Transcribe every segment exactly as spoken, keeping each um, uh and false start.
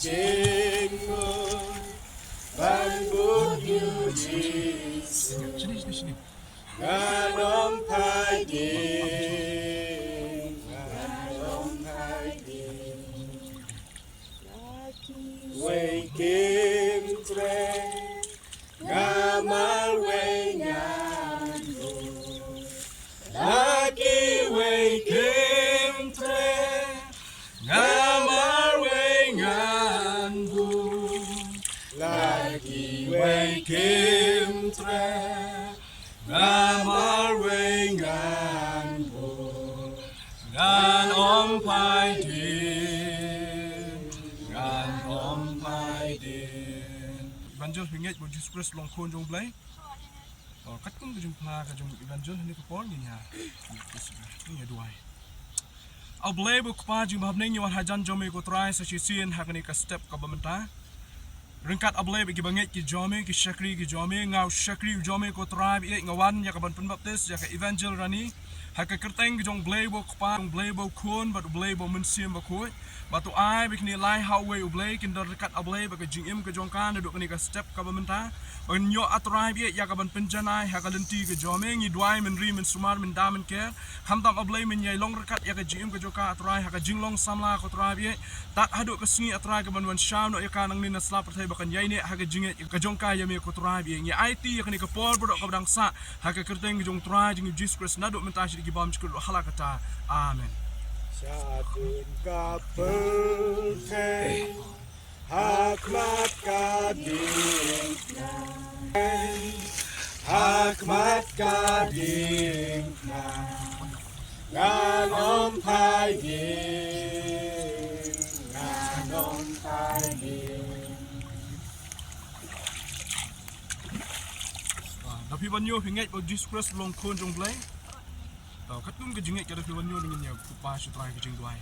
Jingmut ban bud ïa u Jisu. Ngan ym phai dien, ngan ym phai dien. Wei kim treh, nga marwei ngan bud. La kiwei kim treh, nga marwei ngan bud. La kiwei kim treh, nga marwei ngan bud. Ngan ym phai dien, ngan ym phai dien. Evanjel phi ngeit ba u Jisu Khrist u long khun jong u Blei. Oh, katkum ka jingphla ka jong u Evanjel hangne ka por ngin ïa, ngin ïa duwai. A Blei ba u Kpa jingbha bneng, ngi wan hajan jong me ko Trai sa shisien ha kane ka step kaba mynta. Ryngkat A Blei bad kiba ngeit ki jong me, ki shakri ki jong me, nga u shakri u jong me ko Trai ba ïeit, nga wan ïa kaban pynbaptis ïa ka Evanjel Rani ha ka kyrteng ka jong u Blei ba u Kpa, jong u Blei ba u Khun bad u Blei ba u Mynsiem Bakhuid. Bad to ai ba kine lai ha uwei U Blei kin don ryngkat A Blei bad ka jingim ka jong ka naduh kane ka step kaba mynta. Ban ïoh A Trai ba ïeit ïa kaban pynjanai ha ka lynti ka jong me, ngi duwai men ri men sumar men da men ker. Khamtam A Blei men ïai long ryngkat ïa ka jingim ka jong ka A Trai ha ka jinglong samla ko Trai ba ïeit. Tad haduh ka sngi A Trai kaban wan shaw noh ïa ka nangne na sla pyrthei ba kan ïai neh ha ka jingngeit ka jong ka ïa me ko Trai ba ïeit. Ngi aiti ïa kane ka por baroh kaba dang sah ha ka kyrteng ka jong u Trai jong ngi u Jisu Khrist naduh mynta sha ki bymjukut ruh ha la kata. Amen. Sha dien ka pyrthei ha khmat ka diengphna, ha khmat ka diengphna, ngan ym phai dien, ngan ym phai dien. Ah, da phi ban ïoh phi ngeit ba u Jisu Khrist u long khun jong u Blei. Tau katkum ka jingngeit ka da phi ban ïoh ngin ïa pynpaw sha u Trai ka jingduwai.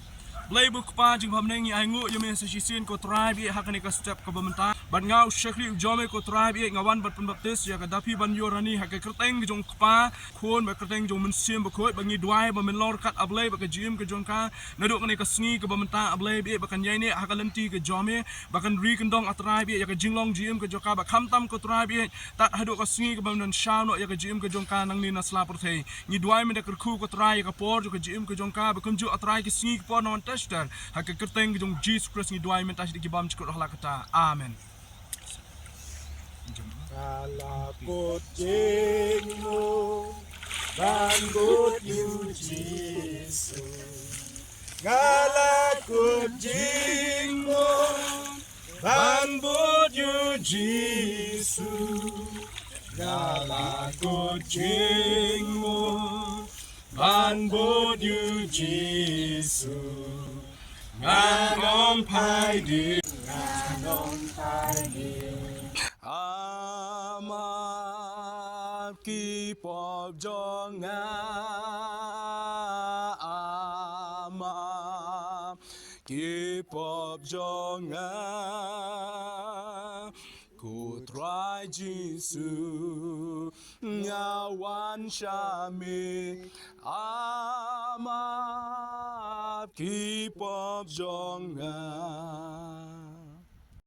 Blei ba u Kpa jingbha bneng, ngi ainguh ïa me sa shisien ko Trai ba ïeit ha kane ka step kaba mynta. Bad nga u shakri u jong me ko Trai ba ïeit, nga wan ban pynbaptis ïa ka Dapi Banïoh Rani ha ka kyrteng ka jong u Kpa, Khun bad kyrteng jong u Mynsiem Bakhuid, ba ngi duwai ba men long ryngkat A Blei bad ka jingim ka jong ka naduh kane ka sngi kaba mynta A Blei ba ïeit, ba kan ïai neh ha ka lynti ka jong me, ba kan ri kyndong A Trai ba ïeit ïa ka jinglong jingim ka jong ka, ba khamtam ko Trai ba ïeit tad haduh ka sngi kaban wan shaw noh ïa ka jingim ka jong ka nangne na sla pyrthei. Ngi duwai men da kyrkhu ko Trai ïa ka por jong ka jingim ka jong ka, ba kumjuh A Trai ki sngi ki por na wan tester ha ka kyrteng ka jong u Jisu Khrist ngi duwai mynta sha ki bymjukut ruh ha la kata. Amen. Ka la kut jingmut ban bud ïa u Jisu. Ka la kut jingmut ban bud ïa u Jisu. Ka la kut jingmut ban bud ïa u Jisu. Ngan ym phai dien, ngan ym phai dien. A map ki pop jong nga, a map ki pop jong nga. Ko Trai Jisu, nga wan sha me, a map ki pop jong nga.